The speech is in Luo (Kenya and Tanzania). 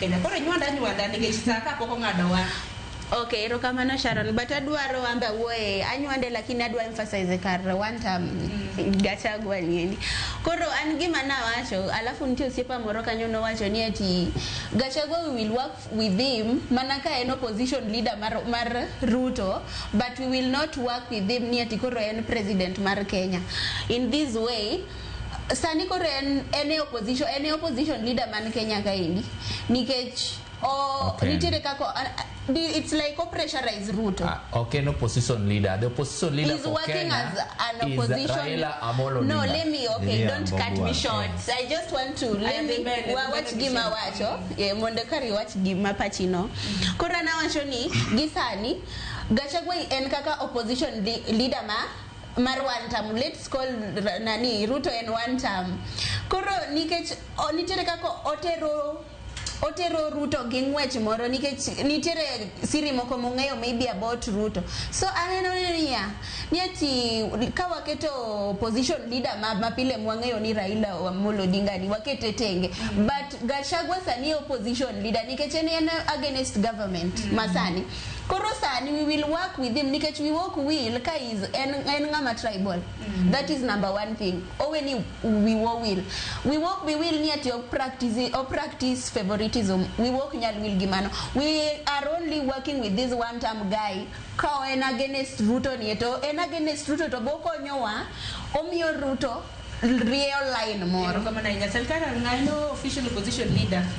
Kenya. Koro nywanda anywanda nikech saa ka pok ong'adowa. Okay, erokamano Sharon, but adwaro ambe awuoye anywande lakini adwa emphasize kar one term Gachagua niendi. Koro an gima nawacho, alafu nitie osiepa moro kanyo nowacho ni ati Gachagua, we will work with him mana ka en opposition leader mar Ruto, but we will not work with him ni ati koro en president mar Kenya. In this way, sani koro en e opposition leader man Kenya kaendi nikech o nitiere kaka it's like o pressurize Ruto. Okay, no opposition leader. The opposition leader He's for working Kenya as an is opposition Raila Amolo No, Odinga. let me, okay, Yeah, don't cut me Mbogua. short. I just want to let Aya, me dhi mbele, dhi wach mbele, gima Michelle. wacho, mondo kari wach gima pachino. Koro nawacho ni gi sani Gachagua en kaka opposition leader ma mar one term. Let's call nani, Ruto en one term. Koro nikech nitiere kaka otero Ruto gi ng'wech moro nikech nitiere siri moko mong'eyo maybe about Ruto. So aneno niya ni ati ka waketo opposition leader ma pile mwang'eyo ni Raila Amolo Odinga ni wakete tenge, but Gachagua sani opposition leader nikech en against government masani. Koro sani we will work with him nikech we work will ka is en ng'ama tribal. That is number one thing. Owe ni we wo will we work, we will ni ati o practice favoritism. We work nyal will gi mano. We are only working with this one term guy ka en against Ruto, ni to en against Ruto to bokonyowa omiyo Ruto rieyo line moro. Erokamano ahinya. Salkara ng'ano official opposition leader.